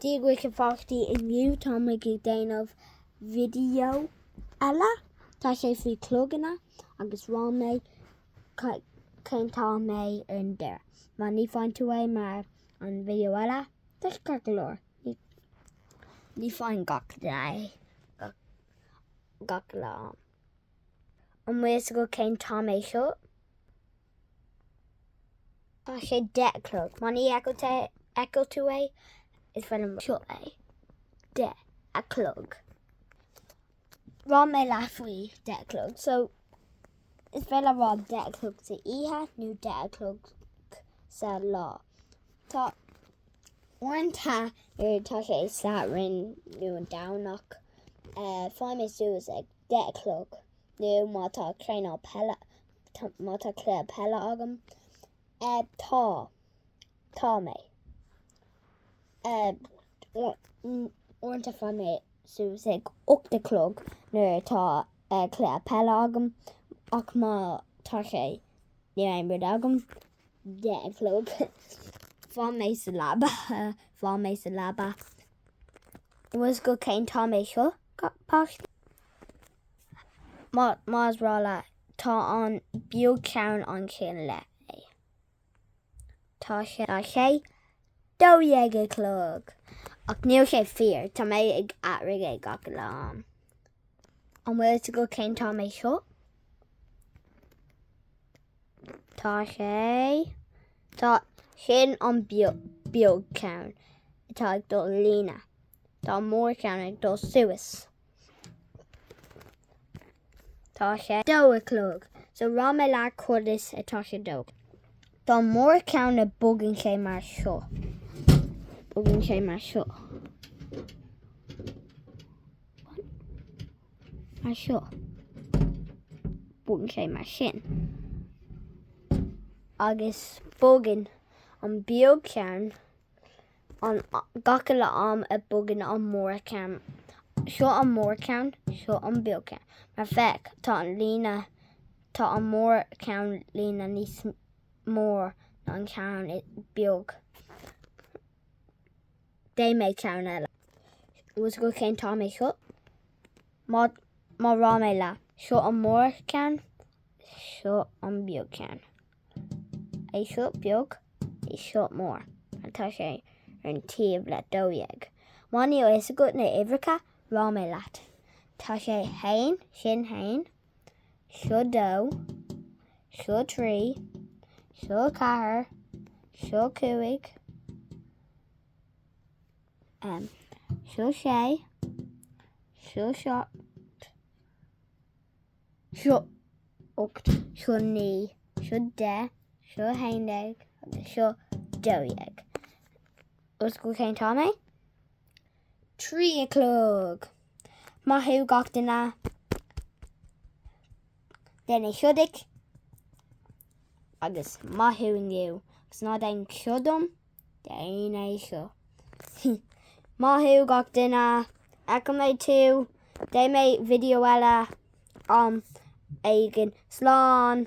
Dia dhuit a pháistí, inniu tá muid ag déanamh video eile. Tá sé faoi cloganna agus rá mé cén t-am é ar an deireadh. Má ní faigheann tú é mar an video eile, tá sé ceart go leor. Ní faigheann gach duine é gach lá. An bhfuil fhios agat cén t-am é seo? Tá sé 10 a chlog. Má ní fheiceann tú é, is féidir liom seo é. 10 a chlog. Rá mé leat faoi 10 a chlog. So, is féidir le rá 10 a chlog sa oíche nó 10 a chlog sa lá. Tá uaireanta nuair atá sé Satharn nó an Domhnach, faigheann mé suas ag 10 a chlog. Nó má tá traenáil peile, má tá cluiche peile agam, tá, tá mé. Uaireanta faigheann mé suas ag 8 a chlog nuair atá cluiche peile agam ach má tá sé, níl aon rud agam, 10 a chlog, faigheann mé sa leaba, faigheann mé sa leaba. An bhfuil fhios agat cén t-am é seo, páistí? Más rá leat, tá an beag ceann ansin le é. Tá sé tá sé 12 a chlog. Ach níl sé fíor, tá mé ag athraigh é gach lá. An bhfuil fhios agat cén t-am é seo? Tá sé Tá sin an beag ceann atá ag dul líne. Tá an mór ceann ag dul suas. Tá sé dó a chlog. So rá mé leat conas atá sé dó. Tá an mór ceann a bogann sé mar seo. Bogann sé mar seo. Mar seo. Bogann sé mar sin. Agus bogann an beag ceann an gach uile am a bogann an mór ceann. Seo an mór ceann, seo an beag ceann. Mar féach, tá an líne, tá an mór ceann líne níos mór ná an ceann beag. Déan mé ceann eile. Bhfuil fhios agat cén t-am é seo? Má, má rá mé leat, seo an mór ceann, seo an beag ceann. É seo beag, é seo mór. Mar tá sé ar an taobh le 12. Má níl fhios agat na uimhreacha, rá mé leat. Tá sé haon, sin haon, seo dó, seo trí, seo ceathair, seo cúig, seo sé, seo seacht, seo 8, seo 9, seo 10, seo 11 agus seo 12. Bhfuil fhios agat cén t-am é? 3 a chlog. Maith thú gach duine. Déan é seo duit agus maith thú inniu. Agus ná déan seo dom, déan é seo. Maith thú gach duine. Fheicfidh mé tú. Déan mé video eile am éigin. Slán!